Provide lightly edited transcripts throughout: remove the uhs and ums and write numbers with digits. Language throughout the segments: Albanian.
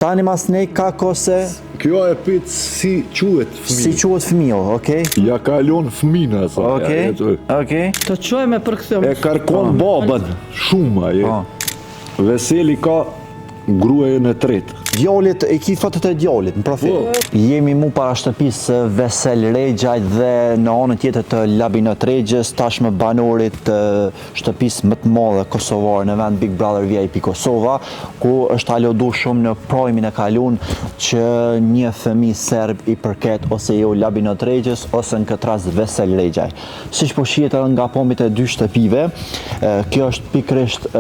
Tani masnej ka kose Kjo e pyet si quhet fëmijë. si quhet fëmiu, okej? Ja ka lon fëmin asaj. Okej. ajo, Okej. Të qojme për këtë. E kërkon babën shumë ai. Po. Veseli ka gruajën e tretë. Djallit, i ki fotot e djallit në profil. Po. Jemi mu para shtëpisë së Vesel Rexhajt dhe në anën tjetër të Labinot Rexhës, tashmë banorit të shtëpisë më të madhe kosovare në vend Big Brother VIP Kosova, ku është aludu shumë në prime-in e kalun që një fëmijë serb i përket ose jo Labinot Rexhës ose në këtë rast Vesel Rexhaj. Siç po shihet edhe nga pamjet e dy shtëpive, kjo është pikërisht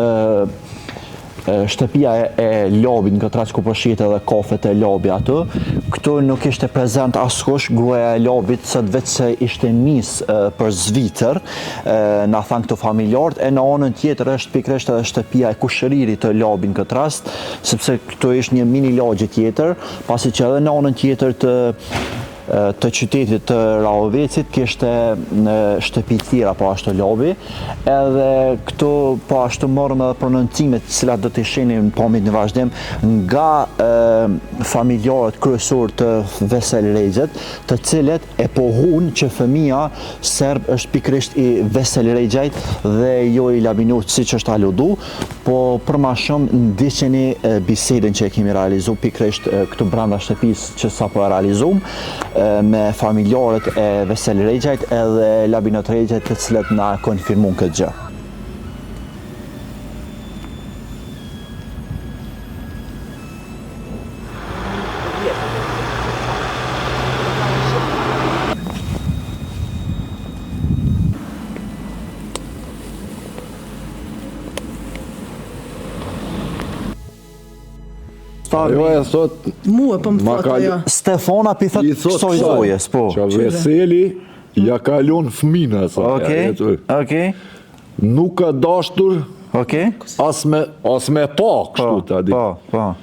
shtëpia e, e Labit në këtë rast ku po shihet edhe kafet e Labi aty. Këtu nuk ishte prezent askush, gruaja e Labit sot veç se ishte nis për Zvicër, na thanë këtu familjarët, e në anën tjetër është pikërisht edhe shtëpia e kushëririt të Labit në këtë rast, sepse këtu është një mini lagje tjetër, pasi që edhe në anën tjetër të të qytetit të Rahovecit kishte në shtëpi tjera po ashtu Labi, edhe këtu po ashtu morëm edhe prononcimet të cilat do t'i shihni në pamjet në vazhdim nga e, familjarët kryesor të Vesel Rexhës, të cilët e pohun që fëmija serb është pikërisht i Vesel Rexhajt dhe jo i Labinot siç është aludu, po për ma shumë ndiqeni bisedën që e kemi realizu pikërisht këtu brenda shtëpisë që sapo e realizum me familjarët e Vesel Rexhajt edhe Labinot Rexhajt të cilët na konfirmuan këtë gjë. Ajo e thot Mua po më Ma thot ka- ajo. Stefana pi thot i thot kësaj kësaj, zojës, po. Që Veseli ja ka lon fëmin asaj. Okej. ajo, Okej. Nuk ka dashtur Okej. as me as me pa kështu ta di. Po, po.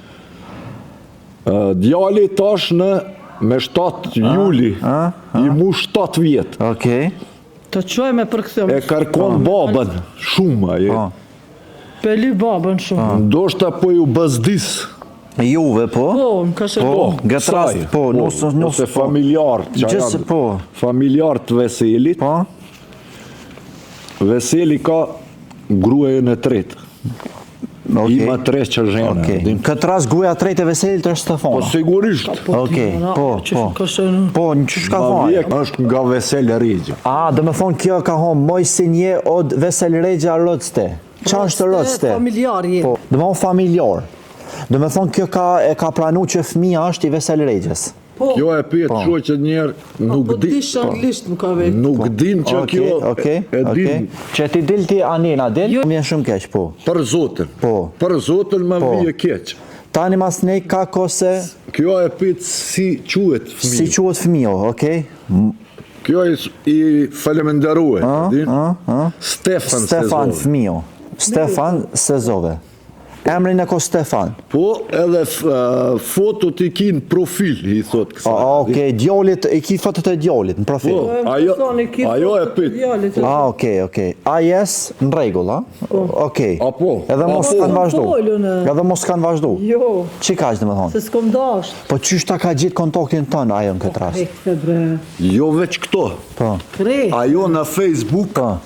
Ë, Djali tash në me 7 juli, i mu 7 vjet. Okej. Të qojme për këtë. E kërkon babën shumë ai. Po. Peli babën shumë. Ndoshta po ju bëzdis. Juve, po? Po, më ka shë Po, Po, këtë rast, kësaj, po, nus- nus- ose po. familjar, që Gjithse, janë po. Familjar të Veselit. Po. Veseli ka gruajën e tretë. Okej. Ima tre që zhena. Okej. din. Në këtë rast gruaja e tretë e Veselit është Stefana. Po sigurisht. Okej, ti, po, që po. ka shënë. Po, në qysh ka Ma thonë? vjek është nga Vesel Rexha. A, do me thonë kjo ka thonë moj si një od Vesel Rexha Rocte. Qa është Rocte? Familjar je. Po, do me thonë familjar. Do me thonë kjo ka, e ka pranu që fëmija është i Vesel Rexhës. Po, Kjo e pyet shoqet njerë nuk po di. dish anglisht më ka vetë. Nuk din që Okej, kjo okej, e okej. din Që ti dil ti anin, a dil? Jo. Më vjen shumë keq, po. për Zotin. Po. Për Zotin më Po. vije keq. Tani masnej ka kose Kjo e pyet si quhet si fëmiu. quhet fëmiu, okej? Kjo i, i faleminderuhet, din? Stefan Stefan se zove. fëmiu. Stefan se zove. Emrin e ko Stefan. Po, edhe f, uh, fotot i ki në profil, i thot kësaj. A, okej, djallit, i ki fotot e djallit në profil. Po, Po, ajo, më thoni, ki ajo e fotot pyet. djalit. A, okej, okej. A, yes, në rregull, a? Okej. A, po. Edhe A, mos po. kanë vazhdu. Folën, e. Edhe mos kanë vazhdu. Jo, Çi ka që do me thonë? se s'kom dasht. Po qysh ta ka gjetë kontaktin tënd ajo në këtë rast? Krejt, bre. Jo veç këto. Po. Krejt. Ajo në Facebook, Po.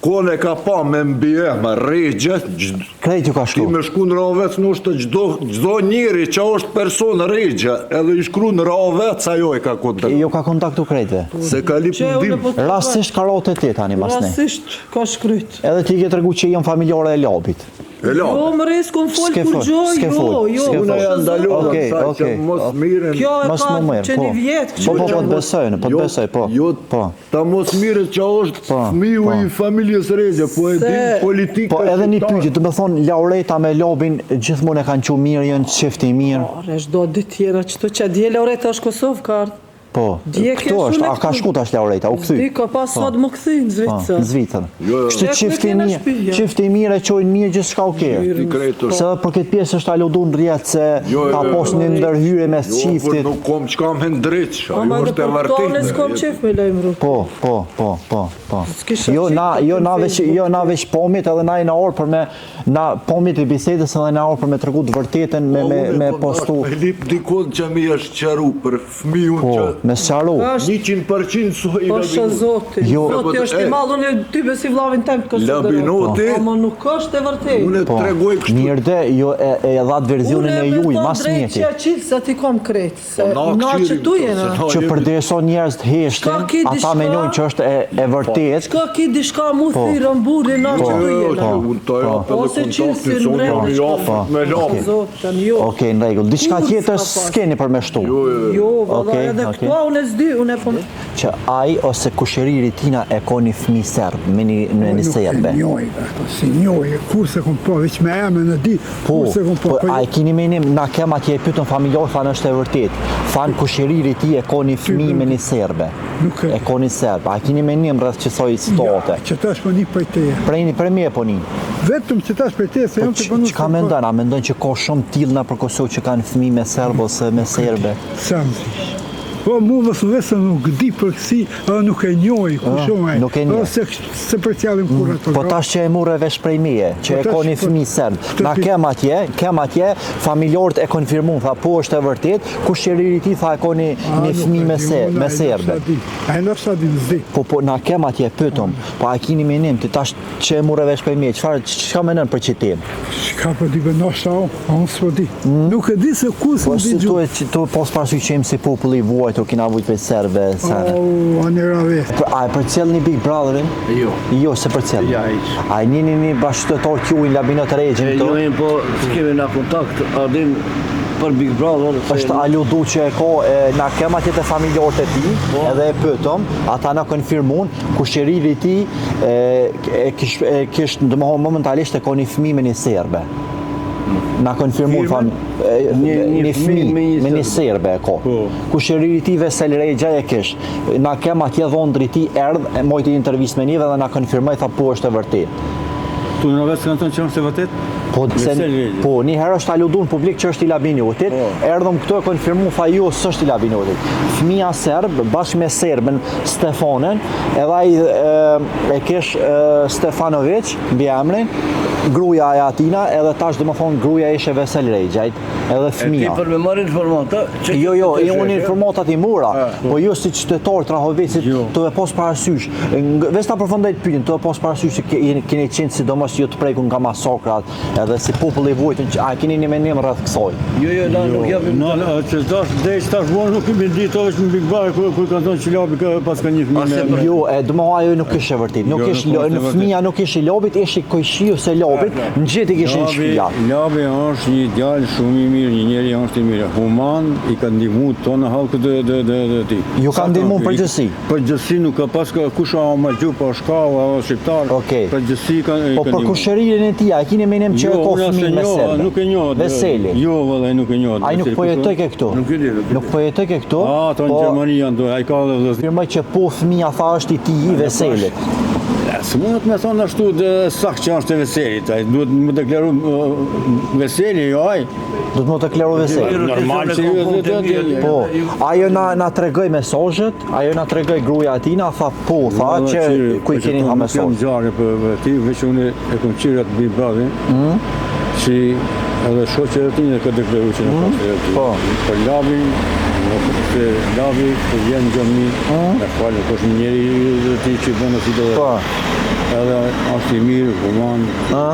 kon e ka pa me mbiemër, Rexhë, gjd- Krejt ju ka ti shku. me shku në Rahovec në është çdo çdo njeri që është person Rexhë, edhe i shkru në Rahovec, ajo e ka kontaktu. Ju ka kontaktu krejtve. Se ka lip Që unë ndim. po të Rastisht ka rote ti tani mas ne. Rastisht ka shkryt. Edhe ti ke tregu që jam familjare e Labit. E la. Jo, më res, kom fol S'ke kur fol, gjo, s'ke jo, fol, jo. s'ke Unë fol. ja ndalova Okej, kësaj që okej. mos mirën. Kjo e Mos ka më merr, që po. një vjet, Po, po, po, kështu. të besoj, po të Jo, besoj, po. Jo, Po. ta mos mirët që është Po, fëmiu po. i familjes Rexhë, po e Se- din politika. Po edhe një shqiptare. pyetje, do me thonë Laureta me Labin gjithmonë e kanë qu mirë, janë çift i mirë. Ore, çdo ditë tjera, qëto që dje Laureta është Kosovë ka ardhë. Po, Dje këtu kesh është, unë a ka këtu. shku tash Laureta, u kthy. Di, ka pas sot më kthy në Po, Zvicër. në Zvicër. Jo, jo. Kështu Ja, çifti ku e kena mirë, shtëpia? çifti mirë e qojnë mirë gjithçka okej. Ti krejt është. Se edhe për këtë pjesë është aludu në rrjet se Jo, jo, ka jo, pas jo. një ndërhyrje mes Jo, por çiftit. nuk kom çka me ndriç, ajo Ama edhe është e për këto unë vërtetë. s'kom qef me lajmëru. Po, po, po, po, po. S'kisha Jo, qef na, të jo, na në veç, Facebook. jo, na veç pomit edhe na jena orë për me, na pomit e bisedës edhe na orë për me tregu të vërtetën me, me, Po, me postu. Me lip dikon që mi është qeru për fëmijën Po, që me sqaru. Është 100% su i Pasha Labinoti. Zoti. Jo. Zoti është i E. madh, unë ty besi vllavin tem të konsideroj. Labinoti. Ama nuk është e vërtetë. Unë e Po, tregoj kështu. mirë de, jo e, e dhatë verzionin e me juj, thonë mas drejt mjeti. Që qilë ti kom krejt, se Po, na na që këqyrim tu këto, jena. se na Që jemi- përderisa njerëz të heshtin, Ka ki ata diçka- menojnë që është e, e vërtetë. Çka ki diçka mu thirrën burri na që Jo, tu jo, jena. unë të jap edhe Ose kontaktin, qilësin se unë mbrenda jam i çka. afërt me Labin. Zot, tani jo. Okej, në rregull. Diçka Kurrë tjetër s'ka pas. s'keni për me shtu. Jo, jo, jo. Jo, valla, Okej, edhe okej. këtu unë s'di, unë e po Që ai ose kushëriri tina e ka një fëmijë serb, me një me një Nuk e serbe. njoh, ato, si njoh, kur se kom po, veç me emrin e di, Po, kur se kom po, po, a e kini menim, na kem atje e pyetën familjar, thanë është e vërtet. Thanë kushëriri ti e ka një fëmijë me një serbe. Nuk e- E ka një serb. A e kini menim rreth qësaj situate? Ja, që tash po një prej teje. Prejni për me po një. Vetëm që tash prej teje, se Po jam të punu. çka mendon? A mendon që ka shumë tillë na për Kosovë që kanë fëmijë me serb ose me serbe? Sam. Po mu vës vësë nuk di për kësi, edhe nuk e njoh, ku shumë ai. Ah, nuk e njeh. Edhe se se përcjellim kur ato. Po gra. tash që e murre vesh prej meje, që Po e ka tash, një po, fëmijë serb. këtë Na pi- kem atje, kem atje, familjarët e konfirmuan, tha po është e vërtet, kushëriri i tij tha e ka një A, një nuk e fëmijë me di, se, unë, me ai serbe. ndoshta di. Ai ndoshta di, s'di. Po po na kem atje pyetëm, po a kini menim ti tash që e murre vesh prej meje, çfarë çka mendon për çet temë? Çka po di be ndoshta o, unë s'po di. Nuk e di se ku Po s'm si di tu gjuhë. e që tu pos parasysh që jemi si populli i vuajtur, kina vujt prej serbe, sene. Au, anera vetë. Për- A e përcjell një Big Brotherin? Jo. Jo, se përcjell. Ja, hiç. A e njini një bashkëqytetar t'juj në Labinot Regjin E këtu? njohim, po s'kemi na kontakt, a din për Big Brother. se- është aludu që e ka e, na kem atje te familjarët e tij, edhe e pyetëm, ata na konfirmuan kushëriri i tij e, e kish e kish domethënë momentalisht e ka një fëmijë me një serbe. Na konfirmuan Firmën? fam e, Një- një një fëmijë fëmijë me një me një serbe e ka. Po. Kushëriri i tij Vesel Rexha e kish. Na kem atje dhondri i tij erdh, e mojti intervistë me neve dhe na konfirmoi tha po është e vërtetë. Tu në vetë kanë thënë që është e vërtet? Po, se, Vesel Rexha. po, një herë është aludu në publik që është i Labinotit, erdhëm këtu e konfirmu, tha jo, s'është i Labinotit. Fëmija serb, bashkë me serben Stefanen, edhe ai e, e kish e, Stefanovic, mbi emrin, gruaja e atina, edhe tash do më thonë gruaja ishe Vesel Rexhajt, edhe E ti fëmija. për me marrë informata, që Jo, jo, që- e unë informatat i mora, po jo si qytetar të Rahovecit, Jo. të e pos parasysh. Ng- Veç ta përfundoj të pyetjen, të e pos parasysh që ke- jeni- keni qenë sidomos ju të prekur nga masakrat, edhe si popull i vujtën, që- a keni një mendim rreth kësaj? Jo, jo, na nuk japim. Na, na, që tash, deri që tash vonë nuk kemi ditë, veç në Big Brother kur kur kanë thënë që Labi ka pas ka një fëmijë Ase me. për- Jo, e do më ajo nuk ishte vërtet. Nuk Jo, ish nuk lo- është e në vërtet. fëmija nuk ish i lobit, ish i kojshiu se lobit, në gjithë i kishin Labi, shtëpia. Labi është një djalë shumë i mirë, një njeri është i mirë, human, i ka ndihmu tonë halkut dhe dhe dhe dhe ti. Ju ka ndihmu në përgjithësi? Përgjithësi nuk ka pas ka kush a ma gjuhë, po shka, a shqiptar. Okej. Përgjithësi ka i Po ka për ndihmu. kushëririn e tij, a keni menim që e Jo, ka unë as e fëmijë me njoh, serbe? Nuk e njoh. Veseli. Jo, vëllai, nuk e njoh. Ai nuk Veseli, po kush jetoj ke këtu. Nuk e di, nuk e di. Nuk po jetoj ke këtu. A, ato në po Gjermani janë do, ai ka edhe vëllazëri. Firmoj që po fëmija tha është i tij i Veselit. Ja, S'mundet me thonë ashtu dhe saktë që është e Veselit, ai duhet më deklaru ë, Veseli, jo ai. Do të më të kleru Veseli. Normal që ju do të të Po, ajo na na tregoi mesazhet, ajo na tregoi gruaja e tina, tha po, tha që ku i keni tha Nuk jam mesazh. gjare për, për ti, veç unë e kom qirë atë Big Brother, Mm. që edhe shoqja e tij e ka deklaru që nuk është e tij. Po. Për Labin, nuk se Labi kur vjen në xhami, me falë, nuk është një njeri dhe ti që bën si do. Mm. Po. Edhe është i mirë, human,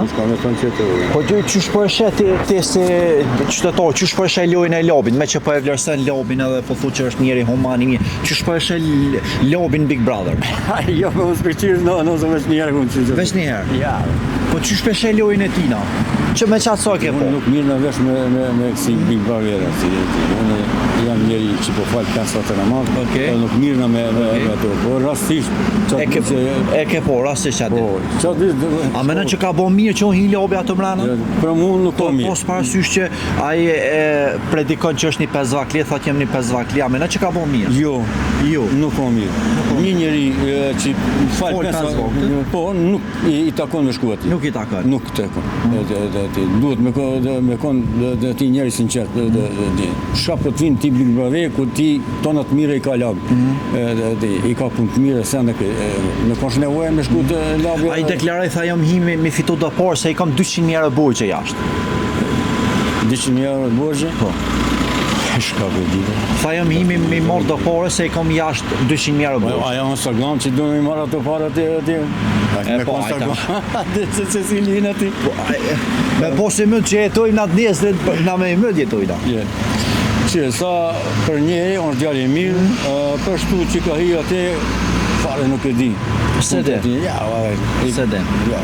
s'ka me thonë tjetër. Po gjë qysh po e sheh ti, ti si qytetar, qysh po e sheh lojën e lobit, me që po e vlerëson lobin edhe po thu që është njeri human i mirë. Qysh po e sheh l- lobin Big Brother? Jo, po unë s'pëlqyer, no, no, se veç një herë unë që Veç një herë. Ja. Po. Po qysh pe sheh lojën e tina? Që me qatë sa ke po? Unë nuk mirë në vesh me, me, me kësi Big Brother, si, si. Unë jam njeri që po falë 5 të namaz, Okej. edhe nuk mirë në me, me, me ato. Po rastisht, E qatë ke, që... e ke po, rastisht qatë. Po, qatë ditë... A menon që ka bo mirë që unë hi lobi ato mrena? Për mu nuk Po ka mirë. pos parasysh që ai e predikon që është një pesvakli, thotë jam një pesvakli, a menon që ka bo mirë? Jo, Jo. nuk ka mirë. Një njeri e, që fal Fol pesë pesë vakte. po, nuk i, i takon me shku aty. Nuk i takon. Nuk i takon. E, e, e, ti, Duhet me ko- dhe- me kon dhe- dhe ti njeri sinqert. dhe- dhe- dhe- ti. Shka po të vinë ti Big Brother ku ti tonat mire i ka labi. Mhm. E, dhe- ti, I ka punë të mire sende ke. e, Nuk është nevoja me shku të labi. Ai deklaroi tha jam hi me, me fitu do parë se i kam 200.000 euro borxhe jashtë. 200.000 euro borxhe? Po. Shka po di. Tha jam hi me, me marr do parë se i kam jashtë 200.000 euro Po, borxhe. ajo është Instagram që do me marrë ato para aty aty. E, Me po, kon ai Instagram. Se se si linë aty. Po, ai- me po si mund që jetojmë na të nesrit, na me mund jetojmë. Je. Që sa për njeri është djalë i mirë, Mhm. ë, për shtu që ka hi aty, fare nuk e di. Se di. Ja, Se di. Ja.